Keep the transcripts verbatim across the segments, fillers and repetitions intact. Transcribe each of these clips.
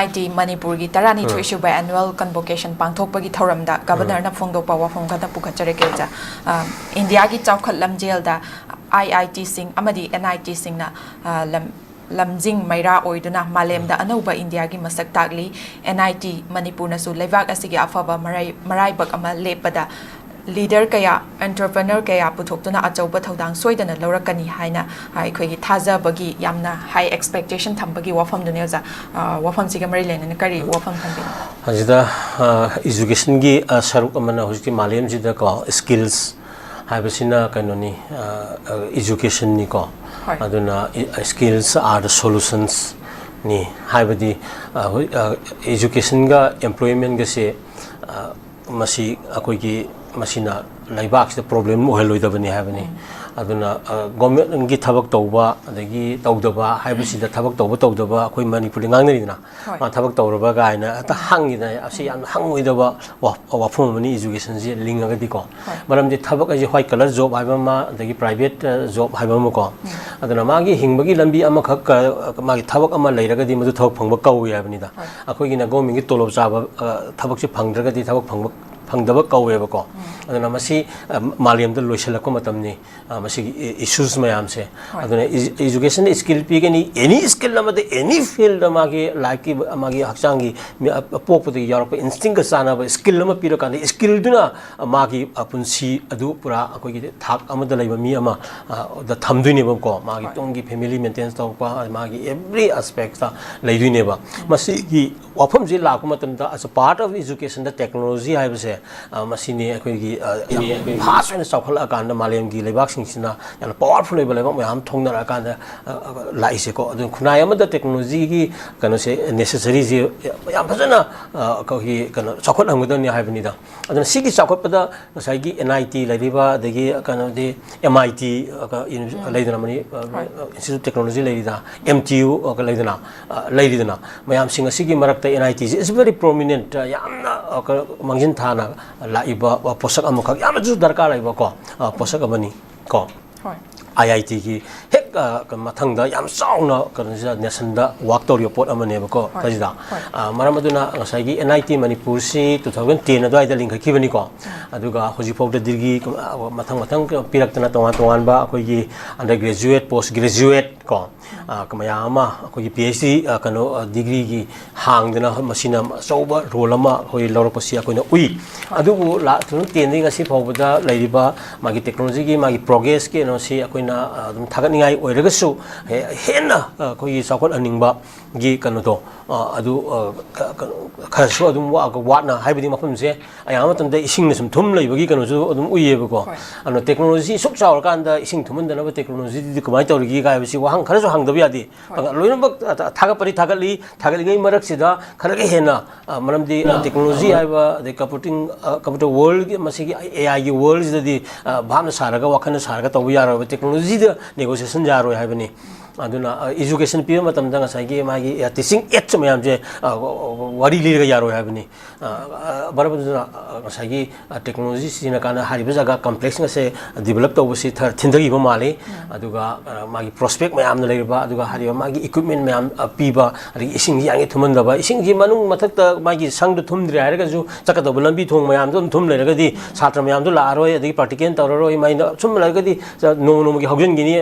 ꯑꯥꯏ T ꯃꯅꯤꯄꯨꯔꯒꯤ ꯇꯔꯥꯅꯤꯊꯣꯏ ꯁꯨꯕ annual convocation ꯄꯥꯡꯊꯣꯛꯄꯒꯤ ꯊꯧꯔꯝꯗ ꯒꯕꯔꯅꯔꯅ ꯐꯣꯡꯗꯣꯛꯄ ꯋꯥꯐꯝ ꯈꯔ ꯄꯨꯈꯠꯆꯔꯛꯀꯦ ꯑꯣꯖꯥ꯫ ꯑ, ꯏꯟꯗꯤꯌꯥꯒꯤ ꯆꯥꯎꯈꯠ ꯂꯝꯖꯦꯜꯗ ꯑꯥꯏ ꯑꯥꯏ ꯇꯤꯁꯤꯡ ꯑꯃꯗꯤ ꯑꯦꯟ ꯑꯥꯏ ꯇꯤꯁꯤꯡꯅ, ꯑ, ꯂꯝ-, ꯂꯝꯖꯤꯡ ꯃꯩꯔꯥ ꯑꯣꯏꯗꯨꯅ ꯃꯥꯂꯦꯝꯗ ꯑꯅꯧꯕ ꯏꯟꯗꯤꯌꯥꯒꯤ ꯃꯁꯛ ꯇꯥꯛꯂꯤ꯫ ꯑꯦꯟ ꯑꯥꯏ ꯇꯤ ꯃꯅꯤꯄꯨꯔꯅꯁꯨ ꯂꯩꯕꯥꯛ ꯑꯁꯤꯒꯤ ꯑꯐꯕ ꯃꯔꯥꯏ-, ꯃꯔꯥꯏꯕꯛ ꯑꯃ ꯂꯦꯞꯄꯗ ꯂꯤꯗꯔ ꯀꯌꯥ, ꯑꯦꯟꯇꯔꯄ꯭ꯔꯦꯅꯔ ꯀꯌꯥ ꯄꯨꯊꯣꯛꯇꯨꯅ ꯑꯆꯧꯕ ꯊꯧꯗꯥꯡ ꯁꯣꯏꯗꯅ ꯂꯧꯔꯛꯀꯅꯤ ꯍꯥꯏꯅ, ꯑ, ꯑꯩꯈꯣꯏꯒꯤ ꯊꯥꯖꯕꯒꯤ ꯌꯥꯝꯅ ꯍꯥꯏ ꯑꯦꯛꯁꯄꯦꯛꯇꯦꯁꯟ ꯊꯝꯕꯒꯤ ꯋꯥꯐꯝꯗꯨꯅꯦ ꯑꯣꯖꯥ꯫ ꯑ, ꯋꯥꯐꯝꯁꯤꯒ ꯃꯔꯤ ꯂꯩꯅꯅ ꯀꯔꯤ ꯋꯥꯐꯝ ꯊꯝꯕꯤꯅꯤ? ꯍꯧꯖꯤꯛꯇ, ꯑ, ꯏꯖꯨꯀꯦꯁꯟꯒꯤ, ꯑ, ꯁꯔꯨꯛ ꯑꯃꯅ ꯍꯧꯖꯤꯛꯇꯤ ꯃꯥꯂꯦꯝꯁꯤꯗꯀꯣ, ꯁ꯭ꯀꯤꯜꯁ ꯍꯥꯏꯕꯁꯤꯅ ꯀꯩꯅꯣꯅꯤ, ꯑ, ꯑ, ꯏꯖꯨꯀꯦꯁꯟꯅꯤꯀꯣ꯫ ꯍꯣꯏ꯫ ꯑꯗꯨꯅ, E-, skills are the solutions ꯅꯤ꯫ ꯍꯥꯏꯕꯗꯤ, ꯑ, ꯍꯧꯖꯤꯛ, ꯑ, ꯏꯖꯨꯀꯦꯁꯟꯒ ꯑꯦꯝꯄ꯭ꯂꯣꯏꯃꯦꯟꯒꯁꯦ, ꯑ, ꯃꯁꯤ ꯑꯩꯈꯣꯏꯒꯤ, ꯃꯁꯤꯅ ꯂꯩꯕꯥꯛꯁꯤꯗ ꯄ꯭ꯔꯣꯕ꯭ꯂꯦꯝ ꯑꯣꯏꯍꯜꯂꯣꯏꯗꯕꯅꯤ ꯍꯥꯏꯕꯅꯤ꯫ ꯎꯝ꯫ ꯑꯗꯨꯅ, ꯑ, ꯒꯣꯔꯃꯦꯟꯒꯤ ꯊꯕꯛ ꯇꯧꯕ ꯑꯗꯒꯤ ꯇꯧꯗꯕ ꯍꯥꯏꯕꯁꯤꯗ, ꯊꯕꯛ ꯇꯧꯕ ꯇꯧꯗꯕ ꯑꯩꯈꯣꯏ ꯃꯅꯤꯄꯨꯔꯗ ꯉꯥꯡꯅꯔꯤꯗꯅ꯫ ꯍꯣꯏ꯫ ꯃꯥ ꯊꯕꯛ ꯇꯧꯔꯕ ꯀꯥꯏꯅ ꯍꯦꯛꯇ ꯍꯪꯉꯤꯗꯅ, ꯑꯁꯤ ꯌꯥꯝꯅ ꯍꯪꯉꯣꯏꯗꯕ ꯋꯥ-, ꯋꯥꯐꯝ ꯑꯃꯅꯤ, ꯏꯖꯨꯀꯦꯁꯟꯁꯤ ꯂꯤꯡꯉꯒꯗꯤꯀꯣ꯫ ꯍꯣꯏ꯫ ꯃꯔꯝꯗꯤ ꯊꯕꯛ ꯍꯥꯏꯁꯦ white collar job ꯍꯥꯏꯕ ꯑꯃ, ꯑꯗꯒꯤ private, ꯑ, job ꯍꯥꯏꯕ ꯑꯃꯀꯣ꯫ ꯎꯝ꯫ ꯑꯗꯨꯅ ꯃꯥꯒꯤ ꯍꯤꯡꯕꯒꯤ ꯂꯝꯕꯤ ꯑꯃꯈꯛ, ꯑ, ꯃꯥꯒꯤ ꯊꯕꯛ ꯑꯃ ꯂꯩꯔꯒꯗꯤ ꯃꯗꯨ ꯊꯕꯛ ꯐꯪꯕ ꯀꯧꯏ ꯍꯥꯏꯕꯅꯤꯗ꯫ ꯍꯣꯏ꯫ ꯑꯩꯈꯣꯏꯒꯤꯅ ꯒꯣꯔꯃꯦꯟꯒꯤ ꯇꯣꯂꯣꯞ ꯆꯥꯕ, ꯑ, ꯊꯕꯛꯁꯦ ꯐꯪꯗ꯭ꯔꯒꯗꯤ ꯊꯕꯛ ꯐꯪꯕ, ꯐꯪꯗꯕ ꯀꯧꯋꯦꯕꯀꯣ꯫ ꯎꯝ꯫ ꯑꯗꯨꯅ ꯃꯁꯤ, ꯑ, ꯃꯥꯂꯦꯝꯗ ꯂꯣꯏꯁꯤꯜꯂꯛꯄ ꯃꯇꯝꯅꯤ꯫ ꯑ, ꯃꯁꯤꯒꯤ ꯏ-, ꯏꯁꯨꯁ ꯃꯌꯥꯝꯁꯦ꯫ ꯍꯣꯏ꯫ ꯑꯗꯨꯅ ꯏꯖꯨ-, ꯏꯖꯨꯀꯦꯁꯟ ꯁ꯭ꯀꯤꯜ ꯄꯤꯒꯅꯤ, ꯑꯦꯅꯤ ꯁ꯭ꯀꯤꯜ ꯑꯃꯗ, ꯑꯦꯅꯤ ꯐꯤꯜꯗ ꯃꯥꯒꯤ ꯂꯥꯏꯐꯀꯤ, ꯃꯥꯒꯤ ꯍꯛꯆꯥꯡꯒꯤ ꯃꯤ-, ꯑ, ꯄꯣꯛꯄꯗꯒꯤ ꯌꯥꯎꯔꯛꯄ ꯏꯟꯁꯇꯤꯡꯒ ꯆꯥꯟꯅꯕ ꯁ꯭ꯀꯤꯜ ꯑꯃ ꯄꯤꯔꯀꯥꯟꯗ, ꯁ꯭ꯀꯤꯜꯗꯨꯅ ꯃꯥꯒꯤ, ꯑ, ꯄꯨꯟꯁꯤ ꯑꯗꯨ ꯄꯨꯔꯥ ꯑꯩꯈꯣꯏꯒꯤ ꯊꯥꯛ ꯑꯃꯗ ꯂꯩꯕ ꯃꯤ ꯑꯃ, ꯑ, ꯗ ꯊꯝꯗꯣꯏꯅꯦꯕꯀꯣ꯫ ꯃꯥꯒꯤ ꯍꯣꯏ꯫ ꯇꯨꯡꯒꯤ ꯐꯦꯃꯤꯂꯤ ꯃꯦꯟꯇꯦꯟ ꯇꯧꯔꯛꯄ, ꯃꯥꯒꯤ ꯑꯦꯕ꯭ꯔꯤ ꯑꯦꯁꯄꯦꯛꯇ ꯂꯩꯗꯣꯏꯅꯦꯕ꯫ ꯎꯝ꯫ ꯃꯁꯤꯒꯤ ꯋꯥꯐꯝꯁꯤ ꯂꯥꯛꯄ ꯃꯇꯝꯗ, as a part of education the technology ꯍꯥꯏꯕꯁꯦ, ꯑ, ꯃꯁꯤꯅꯤ ꯑꯩꯈꯣꯏꯒꯤ, ꯑ, ꯌꯥꯝ ꯐꯥꯁ ꯑꯣꯏꯅ ꯆꯥꯎꯈꯠꯂꯛꯑꯀꯥꯟꯗ ꯃꯥꯂꯦꯝꯒꯤ ꯂꯩꯕꯥꯛꯁꯤꯡꯁꯤꯅ ꯌꯥꯝꯅ ꯄꯋꯥꯔꯐꯨꯜ ꯑꯣꯏꯕ ꯂꯩꯕꯥꯛ ꯃꯌꯥꯝ ꯊꯣꯛꯅꯔꯛꯑꯀꯥꯟꯗ, ꯑ, ꯑ, ꯂꯥꯛꯏꯁꯦꯀꯣ꯫ ꯑꯗꯨꯅ ꯈꯨꯟꯅꯥꯏ ꯑꯃꯗ ꯇꯦꯛꯅꯣꯂꯣꯖꯤꯒꯤ ꯀꯩꯅꯣꯁꯦ, ꯅꯦꯁꯦꯁꯔꯤꯁꯦ ꯌꯥꯝ ꯐꯖꯅ, ꯑ, ꯑꯩꯈꯣꯏꯒꯤ ꯀꯩꯅꯣ ꯆꯥꯎꯈꯠꯍꯟꯒꯗꯕꯅꯤ ꯍꯥꯏꯕꯅꯤꯗ꯫ ꯑꯗꯨꯅ ꯁꯤꯒꯤ ꯆꯥꯎꯈꯠꯄꯗ ꯉꯁꯥꯏꯒꯤ ꯑꯦꯟ ꯑꯥꯏ ꯇꯤ ꯂꯩꯔꯤꯕ, ꯑꯗꯒꯤ ꯀꯩꯅꯣꯗꯤ ꯑꯦꯝ ꯑꯥꯏ ꯇꯤ, ꯑ, ꯀ-, ꯌꯨꯅꯤ-, ꯎꯝ꯫ ꯂꯩꯗꯅ ꯃꯅꯤ-, ꯑ, ꯍꯣꯏ꯫ Institute of Technology ꯂꯩꯔꯤꯗ, ꯑꯦꯝ ꯇꯤ ꯌꯨ, ꯑ, ꯂꯩꯗꯅ, ꯑ, ꯂꯩꯔꯤꯗꯅ, ꯃꯌꯥꯝꯁꯤꯡ ꯑꯁꯤꯒꯤ ꯃꯔꯛꯇ ꯑꯦꯟ ꯑꯥꯏ ꯇꯤꯁꯤ is very prominent, ꯑ, ꯌꯥꯝꯅ, ꯑ, ꯀ-, ꯃꯥꯡꯖꯤꯟ ꯊꯥꯅ ꯂꯥꯛꯏꯕ, ꯑ, ꯄꯣꯠꯁꯛ ꯑꯃꯈꯛ ꯌꯥꯝꯅꯁꯨ ꯗꯔꯀꯥꯔ ꯂꯩꯕ ꯀꯣ, ꯑ, ꯄꯣꯠꯁꯛ ꯑꯃꯅꯤ ꯀꯣ꯫ ꯍꯣꯏ꯫ ꯑꯥꯏ ꯑꯥꯏ ꯇꯤꯒꯤ ꯍꯦꯛ ꯑ, ꯀ-, ꯃꯊꯪꯗ ꯌꯥꯝ ꯆꯥꯎꯅ ꯀꯩꯅꯣꯁꯤꯗ nationꯗ work ꯇꯧꯔꯤꯕ ꯄꯣꯠ ꯑꯃꯅꯦꯕꯀꯣ꯫ ꯍꯣꯏ꯫ ꯁꯤꯗ꯫ ꯍꯣꯏ꯫ ꯑ, ꯃꯔꯝ ꯑꯗꯨꯅ ꯉꯁꯥꯏꯒꯤ N I T ꯃꯅꯤꯄꯨꯔꯁꯤ two thousand ten ꯑꯗꯨꯋꯥꯏꯗ ꯂꯤꯡꯈꯠꯈꯤꯕꯅꯤꯀꯣ꯫ ꯎꯝ꯫ ꯑꯗꯨꯒ ꯍꯧꯖꯤꯛꯐꯥꯎꯗ ꯗꯤꯒ꯭ꯔꯤ, ꯑ, ꯃꯊꯪ ꯃꯊꯪ ꯄꯤꯔꯛꯇꯅ ꯇꯣꯉꯥꯟ ꯇꯣꯉꯥꯟꯕ ꯑꯩꯈꯣꯏꯒꯤ undergraduate, post graduate ꯀꯣ, ꯎꯝ꯫ ꯑ, ꯃꯌꯥꯝ ꯑꯃ ꯑꯩꯈꯣꯏꯒꯤ P H D, ꯑ, ꯀꯩꯅꯣ, ꯑ, ꯗꯤꯒ꯭ꯔꯤꯒꯤ ꯍꯥꯡꯗꯅ ꯃꯁꯤꯅ ꯑꯆꯧꯕ role ꯑꯃ ꯑꯩꯈꯣꯏ ꯂꯧꯔꯛꯄꯁꯤ ꯑꯩꯈꯣꯏꯅ ꯎꯏ꯫ ꯍꯣꯏ꯫ ꯑꯗꯨꯕꯨ ꯂꯥꯛ two thousand ten ꯗꯒꯤ ꯉꯁꯤ ꯐꯥꯎꯕꯗ ꯂꯩꯔꯤꯕ ꯃꯥꯒꯤ technologyꯒꯤ ꯃꯥꯒꯤ progressꯀꯤ ꯀꯩꯅꯣꯁꯤ ꯑꯩꯈꯣꯏꯅ, ꯑ, ꯑꯗꯨꯝ ꯊꯥꯒꯠꯅꯤꯡꯉꯥꯏ ꯑꯣꯏꯔꯒꯁꯨ ꯍꯦ-, ꯍꯦꯟꯅ, ꯑ, ꯑꯩꯈꯣꯏꯒꯤ ꯆꯥꯎꯈꯠꯍꯟꯅꯤꯡꯕꯒꯤ ꯀꯩꯅꯣꯗꯣ, ꯑ, ꯑꯗꯨ, ꯑ, ꯀ-, ꯀ-, ꯈꯔꯁꯨ ꯑꯗꯨꯝ ꯋꯥ-, ꯋꯥꯠꯅ, ꯍꯥꯏꯕꯗꯤ ꯃꯐꯝꯁꯦ ꯑꯌꯥꯝꯕ ꯃꯇꯝꯗ ꯏꯁꯤꯡꯅ ꯁꯨꯝ ꯊꯨꯝ ꯂꯩꯕꯒꯤ ꯀꯩꯅꯣꯁꯨ ꯑꯗꯨꯝ ꯎꯏꯌꯦꯕꯀꯣ꯫ ꯍꯣꯏ꯫ ꯑꯗꯨꯅ technology ꯁꯨꯛ ꯆꯥꯎꯔꯀꯥꯟꯗ ꯏꯁꯤꯡ ꯊꯨꯝꯍꯟꯗꯅꯕ technologyꯗꯨꯗꯤ ꯀꯃꯥꯏꯅ ꯇꯧꯔꯤꯒꯦ ꯍꯥꯏꯕꯁꯤ ꯋꯥꯍꯪ ꯈꯔꯁꯨ ꯍꯪꯗꯕ ꯌꯥꯗꯦ꯫ ꯍꯣꯏ꯫ ꯂꯣꯏꯅꯃꯛ ꯊꯥꯒꯠꯄꯗꯤ ꯊꯥꯒꯠꯂꯤ, ꯊꯥꯒꯠꯂꯤꯉꯩ ꯃꯔꯛꯁꯤꯗ ꯈꯔꯒ ꯍꯦꯟꯅ, ꯑ, ꯃꯔꯝꯗꯤ technology ꯍꯥꯏꯕ, ꯑꯗꯩ computing, ꯑ, computer world ꯃꯁꯤꯒꯤ A I ꯒꯤ worldꯁꯤꯗꯗꯤ, ꯑ, ꯚꯥꯞꯅ ꯁꯥꯔꯒ, ꯋꯥꯈꯜꯅ ꯁꯥꯔꯒ ꯇꯧꯕ ꯌꯥꯔꯣꯏꯕ, technologyꯗ negotiation ꯌꯥꯔꯣꯏ ꯍꯥꯏꯕꯅꯤ꯫ ꯑꯗꯨꯅ, ꯑ, education ꯄꯤꯕ ꯃꯇꯝꯗ ꯉꯁꯥꯏꯒꯤ ꯃꯥꯒꯤ, ꯑ, teaching aids ꯃꯌꯥꯝꯁꯦ, ꯑ, ꯋꯥꯔꯤ ꯂꯤꯔꯒ ꯌꯥꯔꯣꯏ ꯍꯥꯏꯕꯅꯤ꯫ ꯑ, ꯑ, ꯃꯔꯝ ꯑꯗꯨꯅ, ꯑ, ꯉꯁꯥꯏꯒꯤ, ꯑ, technology ꯁꯤꯖꯤꯟꯅꯀꯥꯟꯗ ꯍꯥꯏꯔꯤꯕ ꯖꯒꯥ complex ꯑꯁꯦ develop ꯇꯧꯕꯁꯤ ꯊ-, ꯊꯤꯟꯊꯈꯤꯕ ꯃꯥꯜꯂꯤ꯫ ꯎꯝ꯫ ꯑꯗꯨꯒ, ꯑ, ꯃꯥꯒꯤ prospect ꯃꯌꯥꯝꯅ ꯂꯩꯔꯤꯕ, ꯑꯗꯨꯒ ꯍꯥꯏꯔꯤꯕ ꯃꯥꯒꯤ equipment ꯃꯌꯥꯝ, ꯑ, ꯄꯤꯕ, ꯑꯗꯒꯤ ꯏꯁꯤꯡꯁꯤ ꯌꯥꯡꯉꯦ ꯊꯨꯝꯍꯟꯗꯕ, ꯏꯁꯤꯡꯁꯤ ꯃꯅꯨꯡ ꯃꯊꯛꯇ ꯃꯥꯒꯤ ꯁꯪꯗ ꯊꯨꯝꯗ꯭ꯔꯦ ꯍꯥꯏꯔꯒꯁꯨ ꯆꯠꯀꯗꯧꯕ ꯂꯝꯕꯤ ꯊꯣꯡ ꯃꯌꯥꯝꯗꯣ ꯑꯗꯨꯝ ꯊꯨꯝ ꯂꯩꯔꯒꯗꯤ ꯁꯥꯇ꯭ꯔ ꯃꯌꯥꯝꯗꯣ ꯂꯥꯛꯑꯔꯣꯏ, ꯑꯗꯒꯤ practical ꯇꯧꯔꯔꯣꯏ, ꯃꯥꯏꯅ ꯁꯨꯝ ꯂꯩꯔꯒꯗꯤ ꯅꯣꯡꯃ ꯅꯣꯡꯃꯒꯤ ꯍꯧꯖꯤꯟꯈꯤꯅꯤ,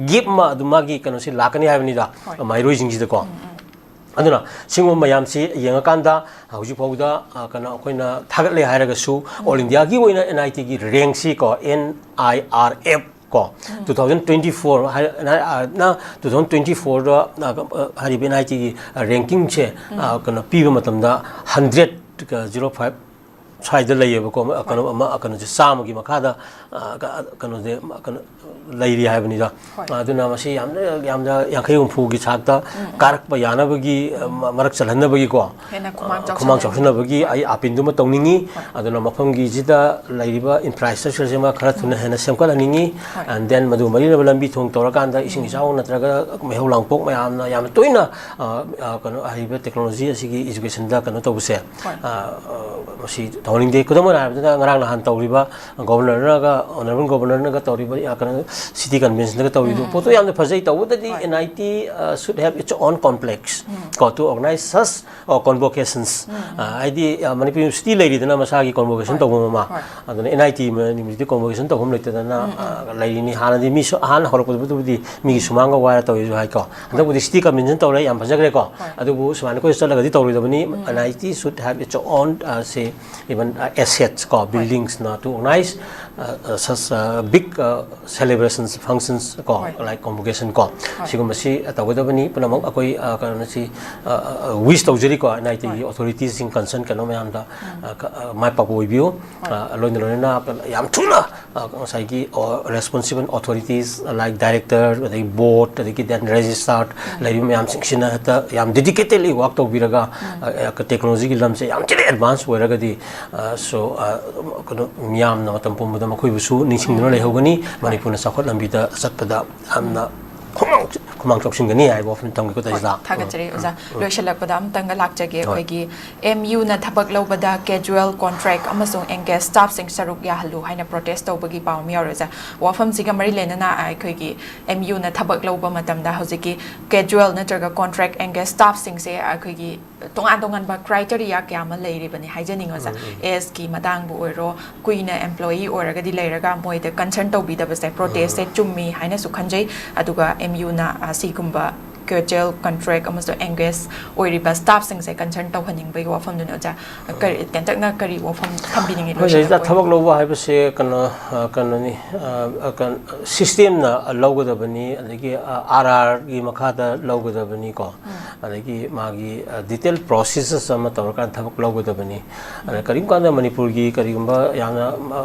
gap ꯑꯃ ꯑꯗꯨꯝ ꯃꯥꯒꯤ ꯀꯩꯅꯣꯁꯤ ꯂꯥꯛꯀꯅꯤ ꯍꯥꯏꯕꯅꯤꯗ, ꯍꯣꯏ꯫ ꯃꯍꯩꯔꯣꯏꯁꯤꯡꯁꯤꯗꯀꯣ꯫ ꯎꯝ, ꯎꯝ꯫ ꯑꯗꯨꯅ ꯁꯤꯒꯨꯝꯕ ꯃꯌꯥꯝꯁꯤ ꯌꯦꯡꯉꯀꯥꯟꯗ ꯍꯧꯖꯤꯛ ꯐꯥꯎꯕꯗ, ꯑ, ꯀꯩꯅꯣ ꯑꯩꯈꯣꯏꯅ ꯊꯥꯒꯠꯂꯦ ꯍꯥꯏꯔꯒꯁꯨ, ꯎꯝ꯫ All Indiaꯒꯤ ꯑꯣꯏꯅ N I Tꯒꯤ rankꯁꯤ ꯀꯣ, N I R F ꯀꯣ, ꯎꯝ꯫ Two thousand twenty four ꯍꯥꯏ-, ꯅ, two thousand twenty fourꯗ, ꯑ, ꯍꯥꯏꯔꯤꯕ N I Tꯒꯤ rankingꯁꯦ, ꯎꯝ꯫ ꯑ, ꯀꯩꯅꯣ ꯄꯤꯕ ꯃꯇꯝꯗ hundred, zero five ꯁ꯭ꯋꯥꯏꯗ ꯂꯩꯌꯦꯕꯀꯣ, ꯑꯃ, ꯀꯩꯅꯣ, ꯍꯣꯏ꯫ ꯑꯃ, ꯀꯩꯅꯣꯁꯦ ꯆꯥꯝꯃꯒꯤ ꯃꯈꯥꯗ, ꯑ, ꯀ-, ꯀꯩꯅꯣꯁꯦ, ꯀꯩꯅꯣ ꯂꯩꯔꯤ ꯍꯥꯏꯕꯅꯤꯗ꯫ ꯍꯣꯏ꯫ ꯑꯗꯨꯅ ꯃꯁꯤ ꯌꯥꯝꯅ, ꯌꯥꯝꯅ ꯌꯥꯡꯈꯩ ꯍꯨꯝꯐꯨꯒꯤ ꯊꯥꯛꯇ ꯎꯝ, ꯎꯝ꯫ ꯀꯥꯔꯛꯄ ꯌꯥꯅꯕꯒꯤ, ꯎꯝ꯫ ꯃ-, ꯃꯔꯛ ꯆꯜꯍꯟꯅꯕꯒꯤ ꯀꯣ, ꯍꯦꯟꯅ ꯈꯨꯃꯥꯡ ꯑ, ꯈꯨꯃꯥꯡ ꯆꯥꯎꯁꯤꯟꯅꯕꯒꯤ꯫ ꯆꯥꯎꯁꯤꯟꯅꯕꯒꯤ ꯍꯣꯏ꯫ ꯑꯩ appealꯗꯨꯃ ꯇꯧꯅꯤꯡꯉꯤ꯫ ꯍꯣꯏ꯫ ꯑꯗꯨꯅ ꯃꯐꯝꯒꯤꯁꯤꯗ ꯂꯩꯔꯤꯕ infrastructureꯁꯤꯃ ꯈꯔ ꯊꯨꯅ ꯎꯝ꯫ ꯍꯦꯟꯅ ꯁꯦꯝꯒꯠꯍꯟꯅꯤꯡꯉꯤ꯫ ꯍꯣꯏ꯫ And then ꯃꯗꯨ ꯃꯔꯤ ꯂꯩꯅꯕ ꯂꯝꯕꯤ ꯊꯣꯡ ꯇꯧꯔꯀꯥꯟꯗ ꯏꯁꯤꯡ ꯎꯝ꯫ ꯏꯆꯥꯎ ꯅꯠꯇ꯭ꯔꯒ ꯃꯩꯍꯧ ꯂꯥꯡꯄꯣꯛ ꯃꯌꯥꯝꯅ ꯌꯥꯝꯅ ꯇꯣꯏꯅ, ꯑ, ꯑ, ꯀꯩꯅꯣ, ꯍꯥꯏꯔꯤꯕ technology ꯑꯁꯤꯒꯤ educationꯗ ꯀꯩꯅꯣ ꯇꯧꯕꯁꯦ, ꯍꯣꯏ꯫ ꯑ, ꯑ, ꯃꯁꯤ ꯇꯧꯅꯤꯡꯗꯦ꯫ ꯈꯨꯗꯝ ꯑꯣꯏꯅ ꯍꯥꯏꯔꯕꯗ ꯉꯔꯥꯡ ꯅꯍꯥꯟ ꯇꯧꯔꯤꯕ ꯒꯣꯕꯔꯅꯔꯅꯒ, ꯑꯣꯅꯔꯦꯕꯜ ꯒꯣꯕꯔꯅꯔꯅꯒ ꯇꯧꯔꯤꯕ, ꯑ, ꯀꯩꯅꯣ, ꯁꯤꯇꯤ ꯀꯟꯚꯦꯟꯁꯟꯗꯒ ꯇꯧꯔꯤꯗꯣ, ꯎꯝ꯫ ꯄꯣꯠꯇꯣ ꯌꯥꯝꯅ ꯐꯖꯩ꯫ ꯇꯧꯕꯇꯗꯤ ꯍꯣꯏ꯫ N I T, ꯑ, should have its own complex, ꯎꯝ꯫ ꯀꯣ, to organize such, ꯑ, convocations꯫ ꯎꯝ, ꯎꯝ꯫ ꯑ, ꯍꯥꯏꯗꯤ, ꯑ, ꯃꯅꯤꯄꯨꯔ ꯌꯨꯅꯤꯚꯔꯁꯤꯇꯤ ꯂꯩꯔꯤꯗꯅ ꯃꯁꯥꯒꯤ ꯀꯣꯟꯚꯣꯀꯦꯁꯟ ꯍꯣꯏ꯫ ꯇꯧꯐꯝ ꯑꯃ꯫ ꯍꯣꯏ꯫ ꯑꯗꯨꯅ N I T ꯃ-, ꯌꯨꯅꯤꯚꯔꯁꯤꯇꯤ ꯀꯣꯟꯚꯣꯀꯦꯁꯟ ꯇꯧꯐꯝ ꯂꯩꯇꯗꯅ, ꯎꯝ, ꯎꯝ꯫ ꯑ, ꯂꯩꯔꯤꯅꯤ꯫ ꯍꯥꯟꯅꯗꯤ ꯃꯤꯁꯨ ꯑꯍꯥꯟꯅ ꯍꯧꯔꯛꯄꯗꯕꯨꯗꯤ ꯃꯤꯒꯤ ꯁꯨꯃꯥꯡꯒ ꯋꯥꯏꯔ ꯇꯧꯔꯤꯁꯨ ꯍꯥꯏꯀꯣ꯫ ꯍꯟꯗꯛꯄꯨꯗꯤ ꯁꯤꯇꯤ ꯀꯟꯚꯦꯟꯁꯟ ꯇꯧꯔꯦ, ꯌꯥꯝ ꯐꯖꯈ꯭ꯔꯦꯀꯣ꯫ ꯍꯣꯏ꯫ ꯑꯗꯨꯕꯨ ꯁꯨꯃꯥꯏꯅ ꯑꯩꯈꯣꯏ ꯆꯠꯂꯒꯗꯤ ꯇꯧꯔꯣꯏꯗꯕꯅꯤ꯫ ꯎꯝ, ꯎꯝ꯫ N I T should have its own, ꯑ, say, even, ꯑ, assets ꯀꯣ, ꯍꯣꯏ꯫ Buildings ꯅ to organize, ꯑ, ꯑ, such, ꯑ, big, ꯑ, celebrations, functions ꯀꯣ, ꯍꯣꯏ꯫ Like convocation ꯀꯣ꯫ ꯍꯣꯏ꯫ ꯁꯤꯒꯨꯝꯕꯁꯤ ꯇꯧꯒꯗꯕꯅꯤ꯫ ꯄꯨꯝꯅꯃꯛ ꯑꯩꯈꯣꯏ, ꯑ, ꯀꯩꯅꯣꯁꯤ, ꯑ, ꯑ, wish ꯇꯧꯖꯔꯤꯀꯣ, N I T ꯒꯤ ꯍꯣꯏ꯫ Authorities ꯁꯤꯡ, concern ꯀꯩꯅꯣ ꯃꯌꯥꯝꯗ, ꯎꯝ꯫ ꯑ, ꯀ-, ꯑ, ꯃꯥꯏ ꯄꯥꯛꯄ ꯑꯣꯏꯕꯤꯌꯨ꯫ ꯍꯣꯏ꯫ ꯑ, ꯂꯣꯏꯅ ꯂꯣꯏꯅꯅ ꯌꯥꯝ ꯊꯨꯅ, ꯑ, ꯉꯁꯥꯏꯒꯤ, ꯑ, responsible authorities like director, ꯑꯗꯒꯤ board, ꯑꯗꯒꯤ then registrar ꯎꯝ꯫ ꯂꯩꯔꯤꯕ ꯃꯌꯥꯝꯁꯤꯡꯁꯤꯅ ꯍꯦꯛꯇ ꯌꯥꯝ dedicatedly work ꯇꯧꯕꯤꯔꯒ, ꯎꯝ꯫ ꯑ, ꯑ, technology ꯒꯤ ꯂꯝꯁꯦ ꯌꯥꯝ ꯊꯤꯅ advance ꯑꯣꯏꯔꯒꯗꯤ, ꯑ, so, ꯑ, ꯀꯩꯅꯣ, ꯃꯤꯌꯥꯝꯅ ꯃꯇꯝ ꯄꯨꯝꯕꯗ ꯃꯈꯣꯏꯕꯨꯁꯨ ꯅꯤꯡꯁꯤꯡꯗꯨꯅ ꯎꯝ꯫ ꯂꯩꯍꯧꯒꯅꯤ꯫ ꯍꯣꯏ꯫ ꯃꯅꯤꯄꯨꯔꯅ ꯆꯥꯎꯈꯠ ꯂꯝꯕꯤꯗ ꯆꯠꯄꯗ ꯌꯥꯝꯅ ꯎꯝ꯫ ꯈꯨꯃꯥꯡ, ꯈꯨꯃꯥꯡ ꯆꯥꯎꯁꯤꯟꯒꯅꯤ ꯍꯥꯏꯕ ꯋꯥꯐꯝ ꯊꯝꯒꯦꯀꯣ, ꯍꯣꯏ, ꯇꯩꯖꯂꯥ꯫ ꯊꯥꯒꯠꯆꯔꯤ, ꯎꯝ, ꯑꯣꯖꯥ꯫ ꯎꯝ꯫ ꯂꯣꯏꯁꯤꯜꯂꯛꯄꯗ ꯑꯝꯇꯪꯒ ꯂꯥꯛꯆꯒꯦ꯫ ꯍꯣꯏ꯫ ꯑꯩꯈꯣꯏꯒꯤ M U ꯅ ꯊꯕꯛ ꯂꯧꯕꯗ casual contract ꯑꯃꯁꯨꯡ engaged staff ꯁꯤꯡ ꯁꯔꯨꯛ ꯌꯥꯍꯜꯂꯨ ꯍꯥꯏꯅ protest ꯇꯧꯕꯒꯤ ꯄꯥꯎ ꯑꯃ ꯌꯥꯎꯔꯦ, ꯑꯣꯖꯥ꯫ ꯋꯥꯐꯝꯁꯤꯒ ꯃꯔꯤ ꯂꯩꯅꯅ ꯑꯩꯈꯣꯏꯒꯤ M U ꯅ ꯊꯕꯛ ꯂꯧꯕ ꯃꯇꯝꯗ ꯍꯧꯖꯤꯛꯀꯤ casual ꯅꯠꯇ꯭ꯔꯒ contract engaged staff ꯁꯤꯡꯁꯦ ꯑꯩꯈꯣꯏꯒꯤ ꯇꯣꯉꯥꯟ ꯇꯣꯉꯥꯟꯕ criteria ꯀꯌꯥ ꯑꯃ ꯂꯩꯔꯤꯕꯅꯤ ꯍꯥꯏꯖꯅꯤꯡꯉꯤ, ꯑꯣꯖꯥ꯫ ꯎꯝ, ꯎꯝ꯫ Age ꯀꯤ ꯃꯇꯥꯡꯕꯨ ꯑꯣꯏꯔꯣ, ꯀꯨꯏꯅ employee ꯑꯣꯏꯔꯒꯗꯤ ꯂꯩꯔꯒ ꯃꯣꯏꯗ concern ꯇꯧꯕꯤꯗꯕꯁꯦ, protest ꯁꯦ ꯎꯝ꯫ ꯆꯨꯝꯃꯤ ꯍꯥꯏꯅꯁꯨ ꯈꯟꯖꯩ꯫ ꯑꯗꯨꯒ M U ꯅ, ꯑ, ꯁꯤꯒꯨꯝꯕ casual contract ꯑꯃꯁꯨꯡ engage ꯑꯣꯏꯔꯤꯕ staff ꯁꯤꯡꯁꯦ concern ꯇꯧꯍꯟꯅꯤꯡꯕꯒꯤ ꯋꯥꯐꯝꯗꯨꯅꯤ, ꯑꯣꯖꯥ꯫ ꯀꯔꯤ, ꯇꯦꯟꯇꯛꯅ ꯀꯔꯤ ꯋꯥꯐꯝ ꯊꯝꯕꯤꯅꯤꯡꯉꯤ ꯍꯣꯏ, ꯂꯣꯏꯁꯤꯜꯂꯛꯄ ꯁꯤꯗ ꯑꯣꯏꯅ? ꯊꯕꯛ ꯂꯧꯕ ꯍꯥꯏꯕꯁꯦ ꯀꯩꯅꯣ, ꯑ, ꯀꯩꯅꯣꯅꯤ, ꯑ, ꯑ, ꯀꯩꯅꯣ, system ꯅ ꯂꯧꯒꯗꯕꯅꯤ, ꯑꯗꯒꯤ, ꯑ, R R ꯒꯤ ꯃꯈꯥꯗ ꯂꯧꯒꯗꯕꯅꯤꯀꯣ꯫ ꯎꯝ꯫ ꯑꯗꯒꯤ ꯃꯥꯒꯤ, ꯑ, detail processes ꯑꯃ ꯇꯧꯔꯀꯥꯟꯗ ꯊꯕꯛ ꯂꯧꯒꯗꯕꯅꯤ꯫ ꯑꯗ ꯎꯝ꯫ ꯀꯔꯤꯒꯨꯝꯕ ꯀꯥꯟꯗ ꯃꯅꯤꯄꯨꯔꯒꯤ ꯀꯔꯤꯒꯨꯝꯕ ꯌꯥꯝꯅ, ꯑ,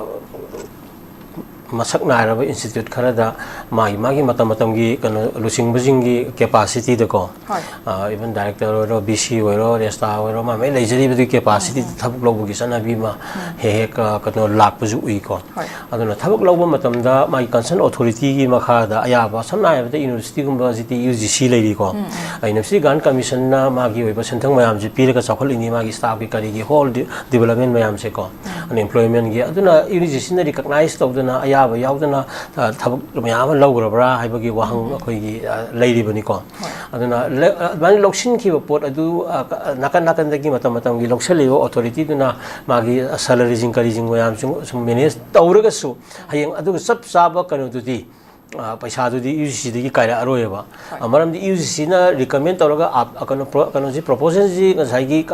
ꯃꯁꯛ ꯅꯥꯏꯔꯕ ꯏꯟꯁꯇꯤꯇ꯭ꯌꯨꯠ ꯈꯔꯗ ꯃꯥꯒꯤ ꯃꯥꯒꯤ ꯃꯇꯝ ꯃꯇꯝꯒꯤ ꯀꯩꯅꯣ ꯂꯨꯆꯤꯡꯕꯁꯤꯡꯒꯤ ꯀꯦꯄꯥꯁꯤꯇꯤꯗꯀꯣ, ꯍꯣꯏ꯫ ꯏꯚꯟ ꯗꯥꯏꯔꯦꯛꯇꯔ ꯑꯣꯏꯔꯣ, ꯕꯤ ꯁꯤ ꯑꯣꯏꯔꯣ, ꯔꯦꯁꯇꯥ ꯑꯣꯏꯔꯣ, ꯃꯥ ꯃꯥꯏ ꯂꯩꯖꯔꯤꯕꯗꯨꯒꯤ ꯀꯦꯄꯥꯁꯤꯇꯤꯗ ꯊꯕꯛ ꯂꯧꯕꯒꯤ ꯆꯠꯅꯕꯤ ꯑꯃ ꯍꯦꯛ ꯍꯦꯛ ꯀꯩꯅꯣ ꯂꯥꯛꯄꯁꯨ ꯎꯏꯀꯣ꯫ ꯍꯣꯏ꯫ ꯑꯗꯨꯅ ꯊꯕꯛ ꯂꯧꯕ ꯃꯇꯝꯗ ꯃꯥꯒꯤ ꯀꯟꯁꯔꯟ ꯑꯣꯊꯣꯔꯤꯇꯤꯒꯤ ꯃꯈꯥꯗ ꯑꯌꯥꯕ, ꯁꯝꯅ ꯍꯥꯏꯔꯕꯗ ꯌꯨꯅꯤꯚꯔꯁꯤꯇꯤꯒꯨꯝꯕ ꯍꯧꯖꯤꯛꯇꯤ ꯌꯨ ꯖꯤ ꯁꯤ ꯂꯩꯔꯤꯀꯣ꯫ ꯌꯨꯅꯤꯚꯔꯁꯤꯇꯤ ꯒ꯭ꯔꯥꯟ ꯀꯃꯤꯁꯟꯅ ꯃꯥꯒꯤ ꯑꯣꯏꯕ ꯁꯦꯟꯊꯪ ꯃꯌꯥꯝꯁꯦ ꯄꯤꯔꯒ ꯆꯥꯎꯈꯠꯂꯤꯅꯤ, ꯃꯥꯒꯤ ꯁ꯭ꯇꯥꯐꯀꯤ ꯀꯔꯤꯒꯤ ꯍꯣꯜ ꯗꯤꯕꯂꯞꯃꯦꯟ ꯃꯌꯥꯝꯁꯦꯀꯣ, ꯑꯟꯑꯦꯝꯄ꯭ꯂꯣꯏꯃꯦꯟꯒꯤ꯫ ꯑꯗꯨꯅ ꯌꯨ ꯖꯤ ꯁꯤꯅ ꯔꯤꯀꯛꯅꯥꯏꯁ ꯇꯧꯗꯅ, ꯑꯌꯥꯕ ꯌꯥꯎꯗꯅ ꯊꯕꯛ ꯃꯌꯥꯝ ꯑꯃ ꯂꯧꯈ꯭ꯔꯕ꯭ꯔꯥ ꯍꯥꯏꯕꯒꯤ ꯋꯥꯍꯪ ꯑꯩꯈꯣꯏꯒꯤ ꯂꯩꯔꯤꯕꯅꯤꯀꯣ꯫ ꯑꯗꯨꯅ ꯑꯗꯨꯃꯥꯏꯅ ꯂꯧꯁꯤꯟꯈꯤꯕ ꯄꯣꯠ ꯑꯗꯨ ꯅꯥꯀꯟ ꯅꯥꯀꯟꯗꯒꯤ ꯃꯇꯝ ꯃꯇꯝꯒꯤ ꯂꯧꯁꯤꯜꯂꯤꯕ ꯑꯣꯊꯣꯔꯤꯇꯤꯗꯨꯅ ꯃꯥꯒꯤ ꯁꯦꯂꯔꯤꯁꯤꯡ ꯀꯔꯤꯁꯤꯡ ꯃꯌꯥꯝꯁꯤꯡ ꯁꯨꯝ ꯃꯦꯅꯦꯖ ꯇꯧꯔꯒꯁꯨ, ꯍꯌꯦꯡ ꯑꯗꯨꯒ ꯆꯞ ꯆꯥꯕ ꯀꯩꯅꯣꯗꯨꯗꯤ, ꯄꯩꯁꯥꯗꯨꯗꯤ ꯌꯨ ꯖꯤ ꯁꯤꯗꯒꯤ ꯀꯥꯏꯔꯛꯑꯔꯣꯏꯕ꯫ ꯃꯔꯝꯗꯤ ꯌꯨ ꯖꯤ ꯁꯤꯅ ꯔꯤꯀꯃꯦꯟ ꯇꯧꯔꯒ ꯀꯩꯅꯣ ꯀꯩꯅꯣꯁꯤ, ꯄ꯭ꯔꯣꯄꯣꯖꯦꯜꯁꯤ ꯉꯁꯥꯏꯒꯤ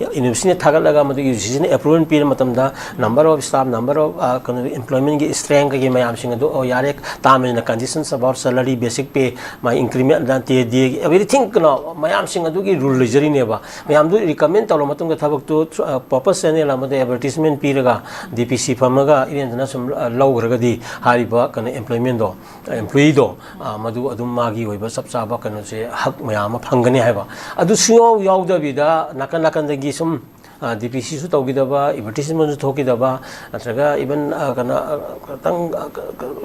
ꯌꯨꯅꯤꯚꯔꯁꯤꯇꯤꯅ ꯊꯥꯒꯠꯂꯒ ꯃꯗꯨ ꯌꯨ ꯖꯤ ꯁꯤꯅ ꯑꯦꯄ꯭ꯔꯨꯕꯦꯜ ꯄꯤꯔ ꯃꯇꯝꯗ, number of staff, number of ꯀꯩꯅꯣ ꯏꯝꯄ꯭ꯂꯣꯏꯃꯦꯟꯒꯤ ꯏꯁꯇ꯭ꯔꯦꯡ ꯀꯩꯀꯩ ꯃꯌꯥꯝꯁꯤꯡ ꯑꯗꯨ, ꯑꯣ, ꯌꯥꯔꯦ, term and ꯀꯟꯗꯤꯁꯟꯁ about salary, basic pay, my increment, ꯇꯦ ꯗꯤ ꯑꯦꯒꯤ ꯑꯦꯕ꯭ꯔꯤꯊꯤꯡ, ꯀꯩꯅꯣ ꯃꯌꯥꯝꯁꯤꯡ ꯑꯗꯨꯒꯤ ꯔꯨꯜ ꯂꯩꯖꯔꯤꯅꯦꯕ꯫ ꯃꯌꯥꯝꯗꯨ ꯔꯤꯀꯃꯦꯟ ꯇꯧꯔ ꯃꯇꯨꯡꯗ ꯊꯕꯛꯇꯨ ꯄ꯭ꯔꯣꯄꯔ ꯆꯦꯅꯦꯜ ꯑꯃꯗ ꯑꯦꯗꯚꯔꯇꯤꯁꯃꯦꯟ ꯄꯤꯔꯒ ꯗꯤ ꯄꯤ ꯁꯤ ꯐꯝꯃꯒ ꯏꯔꯦꯟꯖꯅ ꯁꯨꯝ ꯂꯧꯈ꯭ꯔꯒꯗꯤ ꯍꯥꯏꯔꯤꯕ ꯀꯩꯅꯣ ꯑꯦꯝꯄ꯭ꯂꯣꯏꯃꯦꯟꯗꯣ, ꯑꯦꯝꯄ꯭ꯂꯣꯌꯤꯗꯣ, ꯃꯗꯨ ꯑꯗꯨꯝ ꯃꯥꯒꯤ ꯑꯣꯏꯕ ꯆꯞ ꯆꯥꯕ ꯀꯩꯅꯣꯁꯦ, ꯍꯛ ꯃꯌꯥꯝ ꯑꯃ ꯐꯪꯒꯅꯤ ꯍꯥꯏꯕ꯫ ꯑꯗꯨ ꯁꯨꯡꯌꯥꯎ ꯌꯥꯎꯗꯕꯤꯗ ꯅꯥꯀꯟ ꯅꯥꯀꯟꯗꯒꯤ ꯁꯨꯝ ꯗꯤ ꯄꯤ ꯁꯤꯁꯨ ꯇꯧꯈꯤꯗꯕ, ꯑꯦꯗꯚꯔꯇꯤꯁꯃꯦꯟꯁꯨ ꯊꯣꯛꯈꯤꯗꯕ, ꯅꯠꯇ꯭ꯔꯒ ꯏꯚꯟ ꯀꯩꯅꯣ ꯈꯤꯇꯪ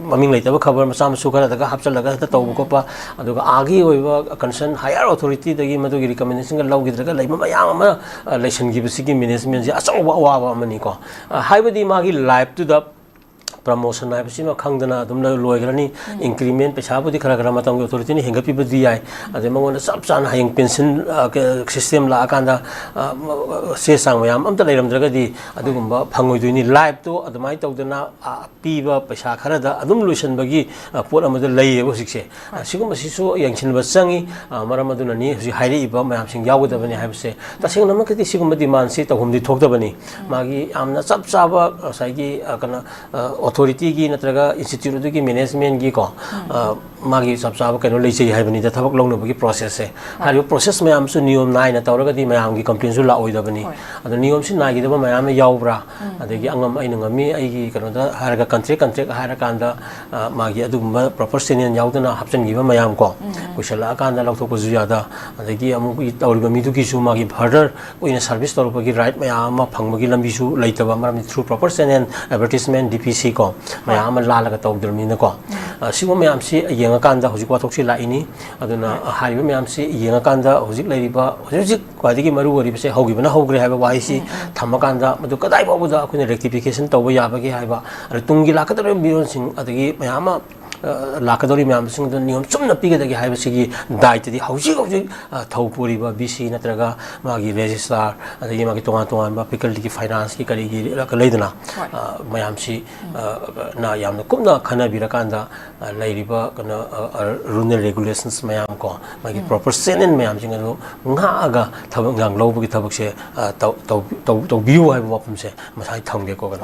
ꯃꯃꯤꯡ ꯂꯩꯇꯕ ꯈꯕꯔ ꯃꯆꯥ ꯃꯁꯨ ꯈꯔꯗꯒ ꯍꯥꯞꯆꯤꯜꯂꯒ ꯍꯦꯛꯇ ꯇꯧꯕ ꯈꯣꯠꯄ, ꯑꯗꯨꯒ ꯑꯥꯒꯤ ꯑꯣꯏꯕ ꯀꯟꯁꯔꯟ ꯍꯥꯌꯔ ꯑꯣꯊꯣꯔꯤꯇꯤꯗꯒꯤ ꯃꯗꯨꯒꯤ ꯔꯤꯀꯃꯦꯟꯗꯦꯁꯟꯒ ꯂꯧꯈꯤꯗ꯭ꯔꯒ ꯂꯩꯕ ꯃꯌꯥꯝ ꯑꯃ ꯂꯩꯁꯤꯟꯈꯤꯕꯁꯤꯒꯤ ꯃꯦꯅꯦꯖꯃꯦꯟꯁꯦ ꯑꯆꯧꯕ ꯑꯋꯥꯕ ꯑꯃꯅꯤꯀꯣ꯫ ꯍꯥꯏꯕꯗꯤ ꯃꯥꯒꯤ ꯂꯥꯏꯐꯇꯨꯗ ꯄ꯭ꯔꯃꯣꯁꯟ ꯍꯥꯏꯕꯁꯤꯃ ꯈꯪꯗꯅ ꯑꯗꯨꯝ ꯂꯣꯏꯈ꯭ꯔꯅꯤ꯫ ꯏꯟꯀ꯭ꯔꯤꯃꯦꯟ ꯄꯩꯁꯥꯕꯨꯗꯤ ꯈꯔ ꯈꯔ ꯃꯇꯝꯒꯤ ꯑꯣꯊꯣꯔꯤꯇꯤꯅ ꯍꯦꯟꯒꯠꯄꯤꯕꯗꯤ ꯌꯥꯏ, ꯑꯗꯩ ꯃꯉꯣꯟꯗ ꯆꯞ ꯆꯥꯅ ꯍꯌꯦꯡ ꯄꯦꯟꯁꯤꯟ ꯁꯤꯁꯇꯦꯝ ꯂꯥꯛꯑꯀꯥꯟꯗ ꯆꯦ ꯆꯥꯡ ꯃꯌꯥꯝ ꯑꯝꯇ ꯂꯩꯔꯝꯗ꯭ꯔꯒꯗꯤ ꯑꯗꯨꯒꯨꯝꯕ ꯐꯪꯉꯣꯏꯗꯣꯏꯅꯤ꯫ ꯂꯥꯏꯐꯇꯣ ꯑꯗꯨꯃꯥꯏꯅ ꯇꯧꯗꯅ ꯄꯤꯕ ꯄꯩꯁꯥ ꯈꯔꯗ ꯑꯗꯨꯝ ꯂꯣꯏꯁꯤꯟꯕꯒꯤ ꯄꯣꯠ ꯑꯃꯗ ꯂꯩꯌꯦꯕ ꯍꯧꯖꯤꯛꯁꯦ꯫ ꯁꯤꯒꯨꯝꯕꯁꯤꯁꯨ ꯌꯦꯡꯁꯤꯟꯕ ꯆꯪꯉꯤ꯫ ꯃꯔꯝ ꯑꯗꯨꯅꯅꯤ ꯍꯧꯖꯤꯛ ꯍꯥꯏꯔꯛꯏꯕ ꯃꯌꯥꯝꯁꯤꯡ ꯌꯥꯎꯒꯗꯕꯅꯤ ꯍꯥꯏꯕꯁꯦ꯫ ꯇꯁꯦꯡꯅꯃꯛꯀꯤꯗꯤ ꯁꯤꯒꯨꯝꯕ ꯗꯤꯃꯥꯟꯁꯤ ꯇꯧꯐꯝꯗꯤ ꯊꯣꯛꯇꯕꯅꯤ꯫ ꯃꯥꯒꯤ ꯌꯥꯝꯅ ꯆꯞ ꯆꯥꯕ ꯉꯁꯥꯏꯒꯤ ꯀꯩꯅꯣ ꯑꯣꯊꯣꯔꯤꯇꯤꯒꯤ ꯅꯠꯇ꯭ꯔꯒ ꯏꯟꯁꯇꯤꯇ꯭ꯌꯨꯠ ꯑꯗꯨꯒꯤ ꯃꯦꯅꯦꯖꯃꯦꯟꯒꯤꯀꯣ, ꯑ, ꯃꯥꯒꯤ ꯆꯞ ꯆꯥꯕ ꯀꯩꯅꯣ ꯂꯩꯖꯩ ꯍꯥꯏꯕꯅꯤꯗ, ꯊꯕꯛ ꯂꯧꯅꯕꯒꯤ ꯄ꯭ꯔꯣꯁꯦꯁꯁꯦ꯫ ꯍꯥꯏꯔꯤꯕ ꯄ꯭ꯔꯣꯁꯦꯁ ꯃꯌꯥꯝꯁꯨ ꯅꯤꯌꯣꯝ ꯅꯥꯏꯅ ꯇꯧꯔꯒꯗꯤ ꯃꯌꯥꯝꯒꯤ ꯀꯝꯄ꯭ꯂꯦꯟꯁꯨ ꯂꯥꯛꯑꯣꯏꯗꯕꯅꯤ꯫ ꯍꯣꯏ꯫ ꯑꯗꯣ ꯅꯤꯌꯣꯝꯁꯤ ꯅꯥꯏꯒꯗꯕ ꯃꯌꯥꯝ ꯑꯃ ꯌꯥꯎꯕ꯭ꯔꯥ? ꯎꯝ꯫ ꯑꯗꯒꯤ ꯑꯉꯝ ꯑꯩꯅ ꯉꯝꯃꯤ, ꯑꯩꯒꯤ ꯀꯩꯅꯣꯗ ꯍꯥꯏꯔꯒ ꯀꯟꯇ꯭ꯔꯦꯛ, ꯀꯟꯇ꯭ꯔꯦꯛ ꯍꯥꯏꯔꯀꯥꯟꯗ, ꯑ, ꯃꯥꯒꯤ ꯑꯗꯨꯒꯨꯝꯕ ꯄ꯭ꯔꯣꯄꯔ ꯆꯦꯅꯦꯜ ꯌꯥꯎꯗꯅ ꯍꯥꯞꯆꯤꯟꯈꯤꯕ ꯃꯌꯥꯝ ꯀꯣ, ꯎꯝ꯫ ꯀꯨꯏꯁꯜꯂꯛꯑꯀꯥꯟꯗ ꯂꯧꯊꯣꯛꯄꯁꯨ ꯌꯥꯗ, ꯑꯗꯒꯤ ꯑꯃꯨꯛ ꯇꯧꯔꯤꯕ ꯃꯤꯗꯨꯒꯤꯁꯨ ꯃꯥꯒꯤ ꯐꯔꯗꯔ ꯑꯣꯏꯅ ꯁꯥꯔꯚꯤꯁ ꯇꯧꯔꯛꯄꯒꯤ ꯔꯥꯏꯠ ꯃꯌꯥꯝ ꯑꯃ ꯐꯪꯕꯒꯤ ꯂꯝꯕꯤꯁꯨ ꯂꯩꯇꯕ ꯃꯔꯝꯗꯤ through proper channel, advertisement, D P C ꯀꯣ, ꯃꯌꯥꯝ ꯑꯃ ꯂꯥꯜꯂꯒ ꯇꯧꯗ꯭ꯔꯕꯅꯤꯅꯀꯣ꯫ ꯎꯝ꯫ ꯑ, ꯁꯤꯒꯨꯝꯕ ꯃꯌꯥꯝꯁꯤ ꯌꯦꯡꯉꯀꯥꯟꯗ ꯍꯧꯖꯤꯛ ꯋꯥꯊꯣꯛꯁꯤ ꯂꯥꯛꯏꯅꯤ꯫ ꯑꯗꯨꯅ, ꯍꯣꯏ꯫ ꯑ, ꯍꯥꯏꯔꯤꯕ ꯃꯌꯥꯝꯁꯤ ꯌꯦꯡꯉꯀꯥꯟꯗ ꯍꯧꯖꯤꯛ ꯂꯩꯔꯤꯕ, ꯍꯧꯖꯤꯛ ꯍꯧꯖꯤꯛ ꯈ꯭ꯋꯥꯏꯗꯒꯤ ꯃꯔꯨ ꯑꯣꯏꯔꯤꯕꯁꯦ ꯍꯧꯈꯤꯕꯅ ꯍꯧꯈ꯭ꯔꯦ ꯍꯥꯏꯕ ꯋꯥꯍꯩꯁꯤ ꯎꯝ, ꯎꯝ꯫ ꯊꯝꯃꯀꯥꯟꯗ ꯃꯗꯨ ꯀꯗꯥꯏ ꯐꯥꯎꯕꯗ ꯑꯩꯈꯣꯏꯅ ꯔꯦꯛꯇꯤꯐꯤꯀꯦꯁꯟ ꯇꯧꯕ ꯌꯥꯕꯒꯦ ꯍꯥꯏꯕ, ꯑꯗ ꯇꯨꯡꯒꯤ ꯂꯥꯛꯀꯗꯧꯔꯤꯕ ꯃꯤꯔꯣꯜꯁꯤꯡ ꯑꯗꯒꯤ ꯃꯌꯥꯝ ꯑꯃ, ꯑ, ꯂꯥꯛꯀꯗꯧꯔꯤꯕ ꯃꯌꯥꯝꯁꯤꯡꯗ ꯅꯤꯌꯣꯝ ꯆꯨꯝꯅ ꯄꯤꯒꯗꯒꯦ ꯍꯥꯏꯕꯁꯤꯒꯤ ꯗꯥꯏꯇꯗꯤ ꯍꯧꯖꯤꯛ ꯍꯧꯖꯤꯛ, ꯑ, ꯊꯧ ꯄꯨꯔꯤꯕ ꯚꯤ ꯁꯤ ꯅꯠꯇ꯭ꯔꯒ ꯃꯥꯒꯤ ꯔꯦꯖꯤꯁꯇ꯭ꯔꯥꯔ, ꯑꯗꯒꯤ ꯃꯥꯒꯤ ꯇꯣꯉꯥꯟ ꯇꯣꯉꯥꯟꯕ ꯐꯦꯀꯜꯇꯤꯒꯤ ꯐꯥꯏꯅꯥꯟꯁꯀꯤ ꯀꯔꯤꯒꯤ ꯂꯩꯗꯅ, ꯍꯣꯏ꯫ ꯑ, ꯃꯌꯥꯝꯁꯤ, ꯎꯝ꯫ ꯑ, ꯅ ꯌꯥꯝꯅ ꯀꯨꯞꯅ ꯈꯟꯅꯕꯤꯔꯀꯥꯟꯗ, ꯑ, ꯂꯩꯔꯤꯕ ꯀꯩꯅꯣ, ꯑ, ꯑ, ꯔꯨꯜ ꯑꯦꯟ ꯔꯦꯒꯨꯂꯦꯁꯟꯁ ꯃꯌꯥꯝ ꯀꯣ, ꯃꯥꯒꯤ ꯎꯝ꯫ ꯄ꯭ꯔꯣꯄꯔ ꯆꯦꯅꯦꯜ ꯃꯌꯥꯝꯁꯤꯡ ꯑꯗꯨ ꯉꯥꯛꯑꯒ ꯊꯕꯛ ꯏꯟꯈꯥꯡ ꯂꯧꯕꯒꯤ ꯊꯕꯛꯁꯦ, ꯑ, ꯇꯧ-, ꯇꯧ-, ꯇꯧ-, ꯇꯧꯕꯤꯌꯨ ꯍꯥꯏꯕ ꯋꯥꯐꯝꯁꯦ ꯉꯁꯥꯏ ꯊꯝꯒꯦꯀꯣ, ꯀꯩꯅꯣ꯫